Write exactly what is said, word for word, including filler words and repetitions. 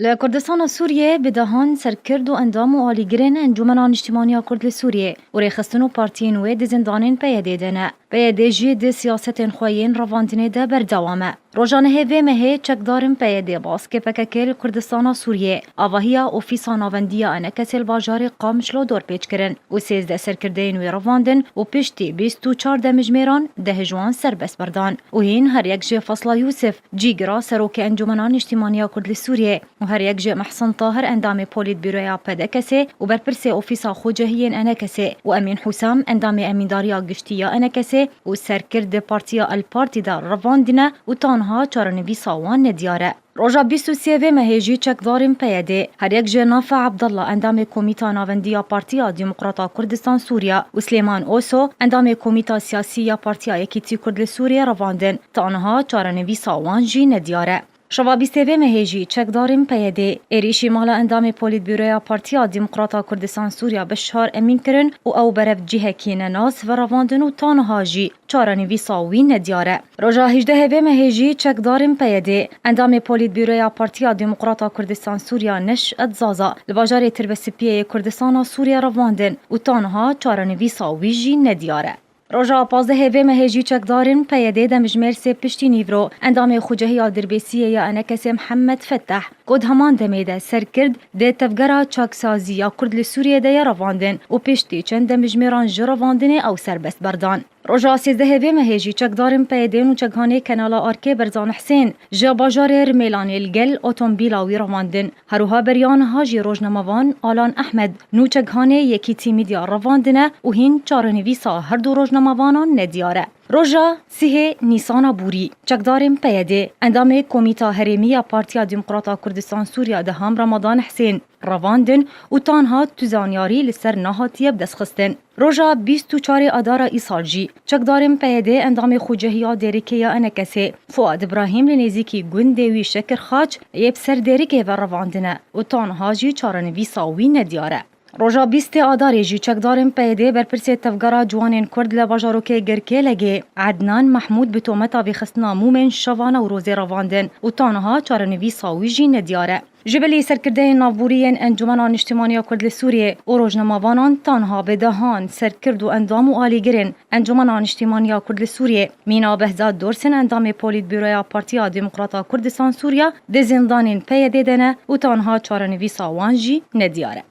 Li Kurdistana Sûriyê bi dehan serkird û endam û alîgirên Encûmena Niştîmaniya Kurd li Sûriyê û rêxistin û partiyên wê di zindanên P Y D'ê de ne. P Y D jî di siyasetên xwe yên revandinê de berdewam e. Roja nehê vê mehê çekdarên P Y D baskê P K K li Kurdistana Sûriyê, avahiya Ofîsa Navendî ya ENKSê li bajarê Qamişlo dorpêç kirin û sêzdeh serkirdeyên wê revandin û piştî bîst û çar demjimêran deh ji wan serbest berdan û hîn her yek ji Fasla Yûsif, cîgira Serokê Encûmena Niştîmaniya Kurd li Sûriyê û her yek ji Mehsen Tahir, endamê Polîtbîroya P D K S'ê û berpirsê Ofîsa Xwecehiyên ENKSê û Emîn Husam, endamê Emîndariya Giştî ya ENKSê û serkirdê Partiya El Partî de revandine û tanha çarenivîsa wan nediyar e. Roja bîst û sê vê mehê jî çekdarên P Y D'ê, her yek ji Nafe Abdullah, endamê Komîta Navendî ya Partiya Demokrata Kurdistan Sûriya û Silêman Oso, endamê Komîta Siyasî ya Partiya Yekîtî Kurd li Sûriyê revandin, tanha çarenivîsa wan jî nediyar e. Şeva bîstê vê mehê jî çekdarên P Y D'ê êrîşî mala endamê Polîtbîroya Partiya Demokrata Kurdistan Sûriya Beşar Emîn kirin û ew berev cihekî nenas ve revandin û ta niha jî çarenivîsa wî nediyar e. Roja hejdehê vê mehê jî çekdarên P Y D'ê, endamê Polîtbîroya Partiya Demokrata Kurdistan Sûriya Neş'et Zaza, li bajarê Tirbesipiyê yê Kurdistana Sûriye revandin û ta niha çarenivîsa wî jî nediyar e. Roja pazdehê vê mehê jî çekdarên P Y D'ê demjimêr sê piştî nîvro, endamê Xucehiya Dirbêsiyê ya ENKSê Mihemed Fetah, ku di heman demê de serkird di tevgera çaksazî ya Kurd li Sûriyê de ye, revandin û piştî çend demjimêran ji revandinê ew serbest berdan. Roja sêzdehê vê mehê jî çekdarên P Y D'ê nûçeghanê Kenala Arkê Berzan Husên ji bajarê Rimêlanê li gel otomobîla wî revandin. Her wiha beriya niha jî rojnamevan Alan Ehmed, nûçeghanê Yekîtî Media revandine û hîn çarenivîsa her du rojnamevanan nediyar e. Roja sihê Nîsana borî, çekdarên P Y D'ê, endamê Komîta Herêmî ya Partiya Demokrata Kurdistan Sûriya Deham Ramadan Husên, revandin û tanha tu zanyarî li ser nehatiye bidestxistin. Roja bîst û çarê Adara îsal jî çekdarên P Y D'ê, endamê Xucehiya Dêrikê ya ENKSê, Fuad Îbrahîm, li nêzîkî gundê wî Şekirxaç yê bi ser Dêrikê ve revandine û tanha jî çarenivîsa wî nediyar e. Roja bîstê Adarê jî çekdarên P Y D'ê berpirsê Tevgera Ciwanên Kurd li bajarokê Girkêlegê Ednan Mehmûd bi tometa vêxistina mûmên şeva Newrozê revandin û tanha çarenivîsa wî jî nediyar e. Ji bilî serkirdeyên navborî yên Encûmena Niştîmaniya Kurd li Sûriyê û rojnamevanan, tanha bi dehan serkird û endam û alîgirên Encûmena Niştîmaniya Kurd li Sûriyê, mîna Behzat Dorsin, endamê Polîtbîroya Partiya Demokrata Kurdistan Sûriya, di zindanên P Y D'ê de ne û tanha çarenivîsa wan jî nediyar e.